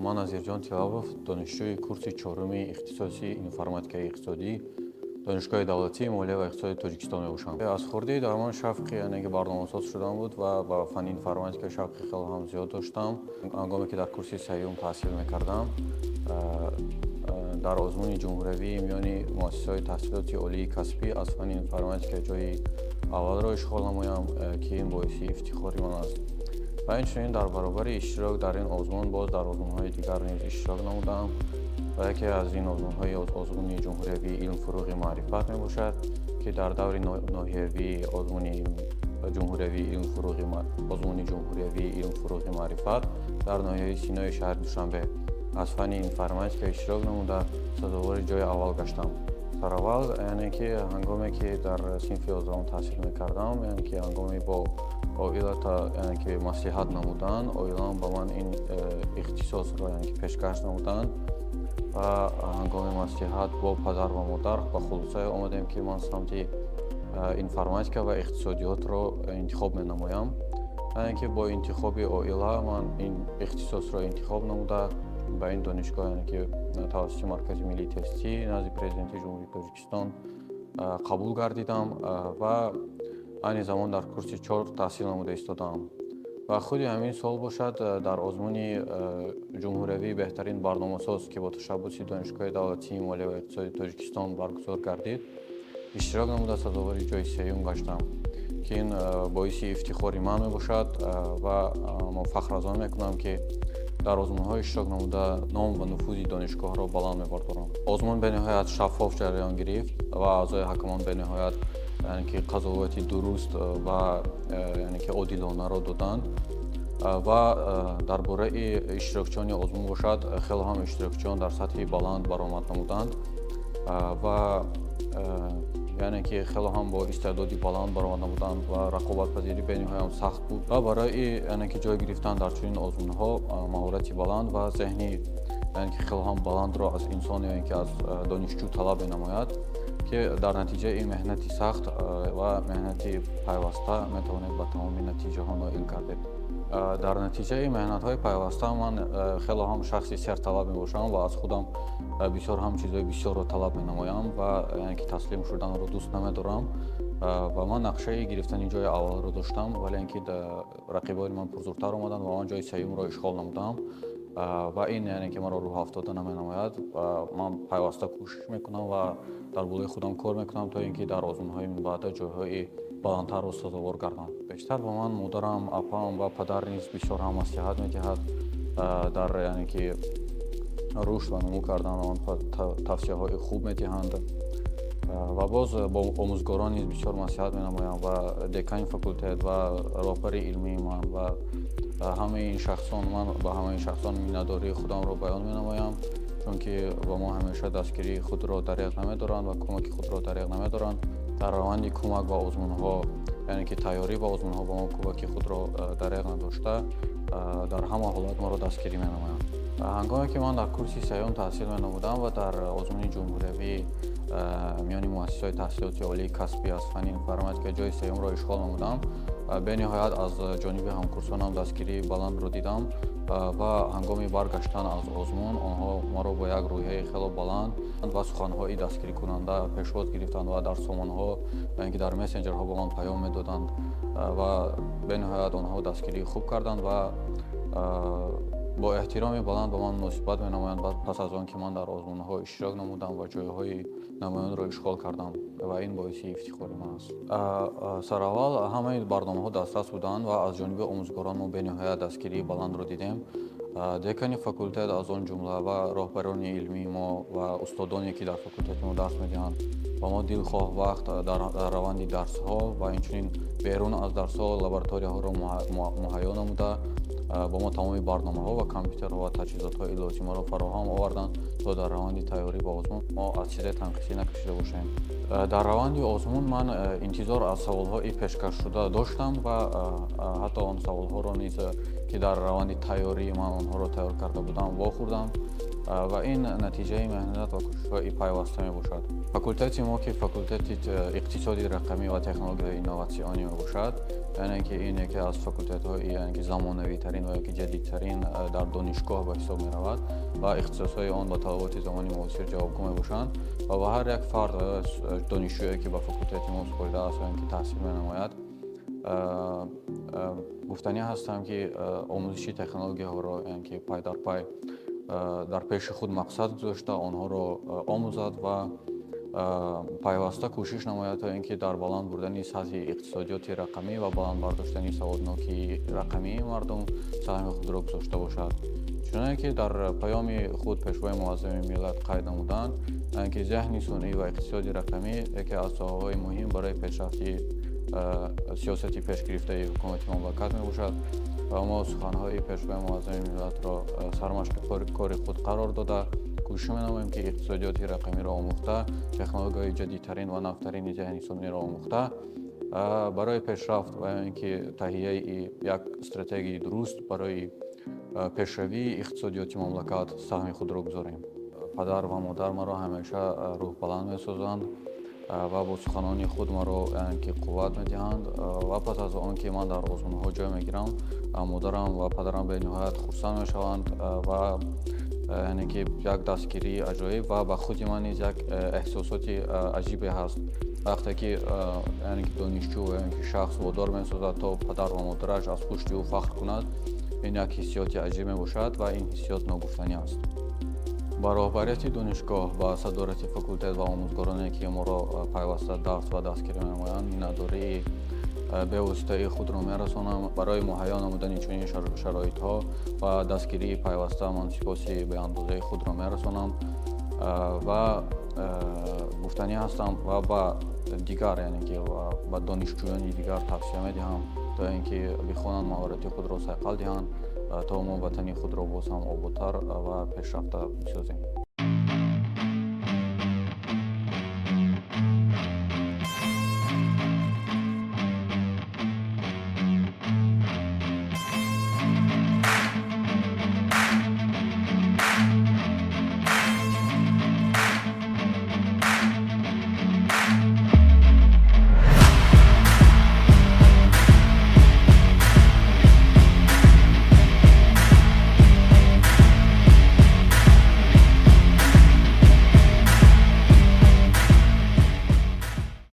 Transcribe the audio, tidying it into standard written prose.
Ман Назирҷон Тилавов, донишҷӯи курси чоруми ихтисоси информатикаи иқтисодӣ Донишгоҳи давлатии молия ва иқтисоди Тоҷикистон мебошам. Аз хурдӣ дар ман шавқи, яъне ки барномасоз шудан буд ва ба фанни информатика шавқи хеле ҳам зиёд доштам. Ҳангоме ки дар курси сеюм таҳсил мекардам, дар озмуни ҷумҳуриявии миёни муассисаҳои таҳсилоти олии касбӣ аз фанни информатика ҷои аввалро ишғол намоям, ки ин боиси ифтихори ман аст. Ва инчунин дар баробари иштирок дар ин озмун боз дар озмунҳои дигар низ иштирок намудам ва яке аз ин озмунҳои озмуни ҷумҳуриявии «Илм, фурӯғи маърифат» мебошад, ки дар даври ноҳиявии озмуни ҷумҳуриявии илм фурӯғи озмуни ҷумҳуриявии «Илм, фурӯғи маърифат» дар ноҳияи Синои шаҳри Душанбе аз фанни информатика иштирок намуда, сазовори ҷои аввал гаштам. Сараввал, яъне ки ҳангоме ки дар синфи 11-ум таҳсил мекардам, яъне ки ҳангоме бо оилата, яъне ки маслиҳат намудан, оилаам ба ман ин ихтисосро, яъне ки пешкаш намуданд ва ҳангоми маслиҳат бо падар ва модар ба хулосае омадем, ки ман самти информатика ва иқтисодиётро интихоб менамоям. Яъне ки бо интихоби оила ман ин ихтисосро интихоб намуда, ба ин донишгоҳ, яъне ки тавассути Маркази миллии тестӣ назди Президенти Ҷумҳурии Тоҷикистон қабул гардидам ва айни замон дар курси чор таҳсил намуда истодаам. Ва худи ҳамин сол бошад, дар озмуни ҷумҳуриявии «Беҳтарин барномасоз», ки бо ташаббуси Донишгоҳи давлатии молия ва иқтисоди Тоҷикистон баргузор гардид, иштирок намуда, сазовори ҷои сеюм гаштам, ки ин боиси ифтихори ман мебошад ва мо фахр аз он мекунам, ки дар озмунҳо иштирок намуда, ном ва нуфузи донишгоҳро баланд мебардорам. Озмун бениҳоят шаффоф ҷараён гирифт ва аъзои ҳакамон бениҳоят, яъне ки қазовати дуруст ва, яъне ки одилонаро доданд. Ва дар бораи иштирокчиёни озмун бошад, хеле ҳам иштирокчиён дар сатҳи баланд баромад намуданд ва, яъне ки хеле ҳам бо истеъдоди баланд баромад намуданд ва рақобатпазирӣ бениҳоят сахт буд. Ва барои, яъне ки ҷой гирифтан дар чунин озмунҳо маҳорати баланд ва зеҳни, яъне ки хеле ҳам баландро аз инсон ё ин ки аз донишҷӯ талаб менамояд, ки дар натиҷаи ин меҳнати сахт ва меҳнати пайваста метавонед ба тамоми натиҷаҳо ноил гардед. Дар натиҷаи меҳнатҳои пайваста ман хеле ҳам шахси серталаб мебошам ва аз худам бисёр ҳам чизҳои бисёрро талаб менамоям ва, яъне ки таслим шуданро дӯст намедорам. Ва ман нақшаи гирифтани ҷои аввалро доштам, вале ин ки рақибони ман пурзуртар омаданд ва ман ҷои сеюмро ишғол намудам. Ва ин, яъне ки маро рӯҳафтода наменамояд ва ман пайваста кӯшиш мекунам ва дар болои худам кор мекунам, то ин ки дар озмунҳои минбаъда ҷойҳои баландтарро сазовор гардам. Бештар ба ман модарам, апаам ва падар низ бисёр ҳам маслиҳат медиҳад. Дар, яъне ки рушд ва нумӯ кардан он тавсияҳои хуб медиҳанд. Ва боз бо омӯзгорон низ бисёр маслиҳат менамоям ва декани факултет ва роҳбари илмии ман ва ҳамаи ин шахсон. Ман ба ҳамаи ин шахсон миннатдории худамро баён менамоям, чунки ба мо ҳамеша дастгирии худро дареғ намедоранд ва кӯмаки худро дареғ намедоранд. Дар раванди кӯмак ба озмунҳо, яъне ки тайёрӣ ба озмунҳо, ба мо кӯмаки худро дареғ надошта, дар ҳама ҳолат моро дастгирӣ менамоянд. Ҳангоме ки ман дар курси сеюм таҳсил менамудам ва дар озмуни ҷумҳуриявии миёни муассисаҳои таҳсилоти олии касбӣ аз фанни информатика ҷои сеюмро ишғол намудам, бениҳоят аз ҷониби ҳамкурсонам дастгирии баландро дидам. Ва ҳангоми баргаштан аз озмун онҳо маро бо як рӯҳияи хело баланд ва суханҳои дастгирикунанда пешвоз гирифтанд ва дар сомонаҳо ва ин ки дар мессенҷерҳо ба ман паём медоданд. Ва бениҳоят онҳо дастгирии хуб карданд ва бо эҳтироми баланд ба ман муносибат менамоянд пас аз он ки ман дар озмунҳо иштирок намудам ва ҷойҳои намоёнро ишғол кардам, ва ин боиси ифтихори ман аст. Сараввал ҳамаи барномаҳо дастрас буданд ва аз ҷониби омӯзгорон мо бениҳоят дастгирии баландро дидем. Декани факултет аз он ҷумла ва роҳбарони илмии мо ва устодоне, ки дар факултети мо дарс медиҳанд, ба мо дилхоҳ вақт дар раванди дарсҳо ва инчунин берун аз дарсҳо лабораторияҳоро муҳайё намуда, ба мо тамоми барномаҳо ва компютерҳо ва таҷҳизотҳои лозимаро фароҳам оварданд, то дар раванди тайёрӣ ба озмун мо аз чизе танқисӣ накашида бошем. Дар раванди озмун ман интизор аз саволҳои пешкашшуда доштам ва ҳатто он саволҳоро низ, ки дар раванди тайёрии ман онҳоро тайёр карда будам, вохӯрдам ва ин натиҷаи меҳнат ва кӯшишҳои пайваста мебошад. Факултети мо, ки факултети иқтисоди рақамӣ ва технологияи инноватсионӣ мебошад. Яъне ки ин яке аз факултетҳои, яъне ки замонавитарин ва яке ҷадидтарин дар донишгоҳ ба ҳисоб меравад ва ихтисосҳои он ба талаботи замони муосир ҷавобгӯ мебошанд. Ва ба ҳар як фард, донишҷӯе, ки ба факултети мо супоридааст ё ин ки таҳсил менамояд, гуфтанӣ ҳастам, ки омӯзиши технологияҳоро, яъне ки пай дар пай дар пеши худ мақсад гузошта, онҳоро омӯзад ва пайваста кӯшиш намояд, то ин ки дар баланд бурдани сатҳи иқтисодиёти рақамӣ ва баланд бардоштани саводнокии рақамии мардум саҳми худро гузошта бошад. Чуноне ки дар паёми худ Пешвои муаззами миллат қайд намуданд, яъне ки зеҳни сунъӣ ва иқтисоди рақамӣ яке аз соҳаҳои муҳим барои пешрафти сиёсати пешгирифтаи ҳукумати мамлакат мебошад. Ва мо суханҳои Пешвои муаззами миллатро сармашқи кори худ қарор дода, кӯшиш менамоем, ки иқтисодиёти рақамиро омӯхта, технологияҳои ҷадидтарин ва навтарини зеҳни сунъиро омӯхта, барои пешрафт ва ё ин ки таҳияи як стратегияи дуруст барои пешравии иқтисодиёти мамлакат саҳми худро гузорем. Падар ва модар маро ҳамеша рӯҳбаланд месозанд ва бо суханони худ маро, яъне ки, қувват медиҳанд. Ва пас аз он ки ман дар озмунҳо ҷой мегирам, модарам ва падарам бениҳоят хурсанд мешаванд ва, яъне ки, як дастгирии аҷоиб ва ба худи ман низ як эҳсосоти аҷибе ҳаст, вақте ки, яъне ки, донишҷӯ ё ин ки шахс водор месозад, то падар ва модараш аз пушти ӯ фахр кунад. Ин як ҳиссиёти аҷиб мебошад ва ин ҳиссиёт ногуфтанӣ аст. Ба роҳбарияти донишгоҳ, ба садорати факултет ва омӯзгороне, ки моро пайваста дарс ва дастгирӣ менамоянд, миннатдории бевоситаи худро мерасонам. Барои муҳайё намудани чунин шароитҳо ва дастгирии пайваста ман сипоси беандозаи худро мерасонам. Ва гуфтанӣ ҳастам ва ба дигар, яъне ки ба донишҷӯёни дигар тавсия медиҳам, то ин ки бихонанд, маҳорати худро сайқал диҳанд, то мо ватани худро боз ҳам ободтар ва пешрафта бисозем.